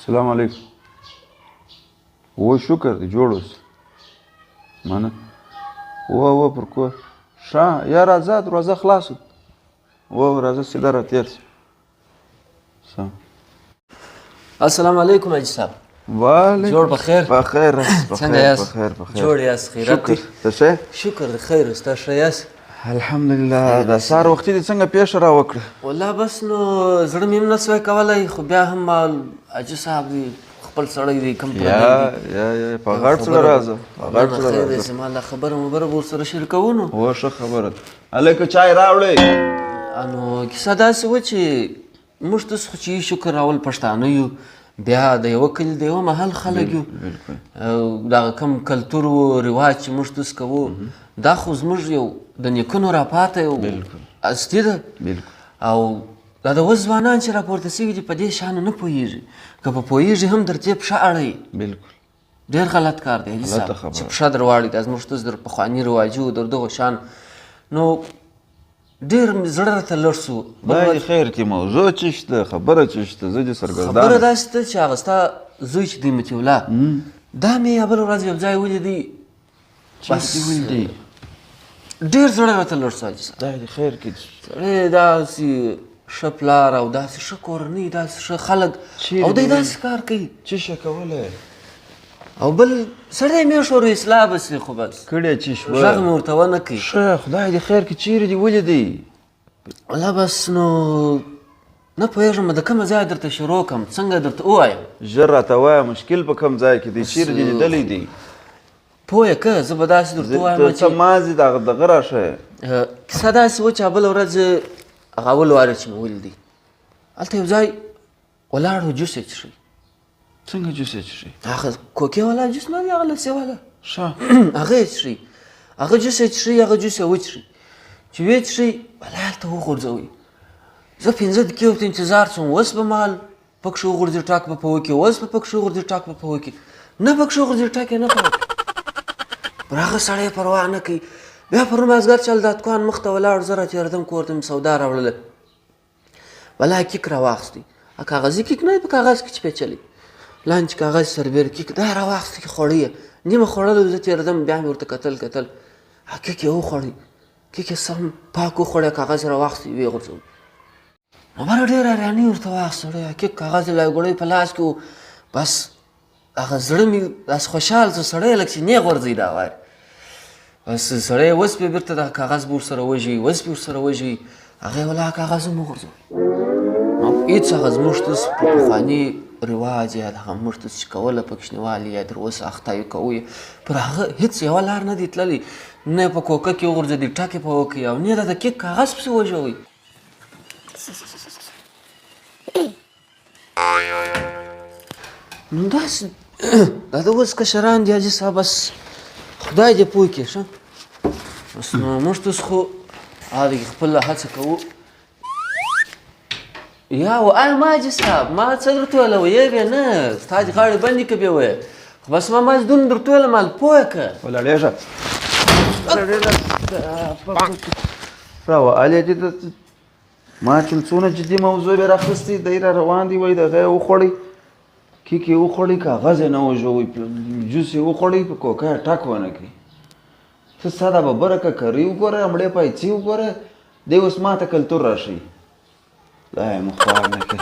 السلام علیکم. و شکر دی، جوړ اوسې. منه. و پر کور ښه. یا راځه، دروازه خلاصه. و راځه، سیده را تېر شه. السلام علیکم حاجي صاحب. وعلیکم. جوړ بخیر. بخیر. څنګه یاست؟ بخیر بخیر. جوړ یاست؟ خیرات شکر. ته ښه؟ شکر دی، خیر اوس. ته ښه یاست؟ الحمدلله. دا سهار وختي دې څنګه پېښه را وکړه؟ والله بس نو زړه مې هم نه سوای کولی، خو بیا هم حاجي صاحب دی، خپل سړی دی، کوم پردی دی. یا یا په غټ زړه راځه، په غټ زړه خیر دی، راځه. زما له خبره مبره به ورسره شریکوو نو. و ښه خبره ده. هلکه چای راوړئ. نو کیسه داسې وه چې موږ تاسو خو چې شکر اول پښتانه یو، بیا د یوه کلي د یوه محل خلک یو. بالکل. دغه کوم کلتور و رواج چې موږ تاسو کوو، دا خو زموږ یو د نیکونو راپاته یو اصلي ده. بالکل. او دا د اوس ځوانان چې راپورته سوي دي په دې شیانو نه پوهېږي، که په پوهېږي هم در دې پښه اړوي. بالکل. ډېر غلط کار دی حاجي غلطه صاحب خبره. چې پښه در واړوي. دا زموږ تاسو در پخواني رواجو در دغو شیانو نو ډېر مې زړه راته لږ سو. خدای دې خیر کړي. موضوع څه شته، خبره څه شته؟ زه دې سرګردان خبره داسې ده چې هغه ستا زوی چې دی مطیع الله، دا مې یوه بله ورځ یو ځای ولیدی. چېرې دې ولیدی؟ ډېر زړه راته لږ سو حاجي صاحب. خدای دې خیر کړي. سړی داسې ښه پلار او داسې ښه کورنۍ، داسې ښه خلک، چیرې او دی دې داسې کار کوي. څه شی کولی؟ او بل سړی مې شو اصلاح به سي، خو بس کړی چې شوه. غږ مې ورته ونه کړي. ښه، خدای دې خیر کړي. چیرې دې ولیدی؟ والله بس نو نه پوهېږم د کومه ځایه درته شروع کړم، څنګه درته ووایم. ژر راته وایه، مشکل په کوم ځای کې دی؟ چیرې دې لیدلی دی؟ پوه که زه به داسې درته ووایم ته څه چې مازې دغه دغه راښیه. کیسه داسې وه چې بله ورځ هغه اول واره چې مې ولیدی، هلته یو ځای ولاړ و، جوس یې څښی. څنګه جوس یې څښي؟ هغه کوکې والا جوس نه دی، هغه لسې والا. ښه. هغه یې څښي، هغه جوس یې څښي، هغه جوس یې وڅښي. چې ویې څښي ولا هلته وغورځوي. زه 5 دقیقې ورته انتظار سوم، اوس به مال پکښې وغورځي، ټاک به په وکړي، اوس به پکښې وغورځي، ټاک به په وکړي. نه پکښې وغورځي، ټاک یې نه په وکړي. پر هغه سړی پروا نه کوي. بیا پرون مازدیګر چې هلته د دوکان مخته ولاړ، زه راتېرېدم کور ته مې سودا راوړله، ولا کیک راواخستی. کاغذي کیک نه دی، په کاغذ کې چې پیچلی لاندې چې کاغذ سربېره کیک دا یې راواخستی، خوړی یې نیمه خوړلی، زه تېرېدم، بیا مې ورته کتل کتل، کیک یې وخوړی، کیک یې سم پاک وخوړی، کاغذ یې راواخستی ویې غورځوی. عمره ډېره حیراني ورته واخیسته، سړی کیک کاغذ یې لا ګوړی په لاس کې و. بس هغه زړه مې داسې خوشحال سو، سړی لکه چې نېغ غورځوي دا وارې. بس سړی اوس پې بېرته دغه کاغذ به ورسره وژوي، اوس پې ورسره وژوي. هغه یې ولا کاغذ هم وغورځوی. نو هېڅ هغه زموږ تاسو په پخواني رواج یا دغه موږ تاسو چې کوله په کوچنیوالي یا تر اوسه اخته یو کوو یې، پر هغه هېڅ یوه لار نه دی تللی. نه په کوکه کې وغورځېدی، ټک یې په وکړي، او نه د کیک کاغذ پسې وژوي. نو داسې دا د اوس کشران دي حاجي صاحب، بس خدای دې پوه کړي. ښه بس نو موږ تاسو خو هغه خپله هڅه کوو. یا و آی ما حاجي صاحب، ما څه درته ویله، ویې بیا نه، ستا دې غاړې بندې که بیا ویې، خو بس ما مازې دونه درته ویله، مال پوه که. ولاړېږه. راوالې دې ته. ما چې څونه جدي موضوع بیا راخیستې، دی را روان دی، وایي دغه یې وخوړی، کیک یې وخوړی، کاغذ یې نه وژوی، جوس یې وخوړی، په کوکه یې ټک ونه کړي. ته ساده ببره ککرۍ وګوره، مړې پایڅې وګوره، دی اوس ما ته کلتور راښیي. خدای مو خوار نه کړي.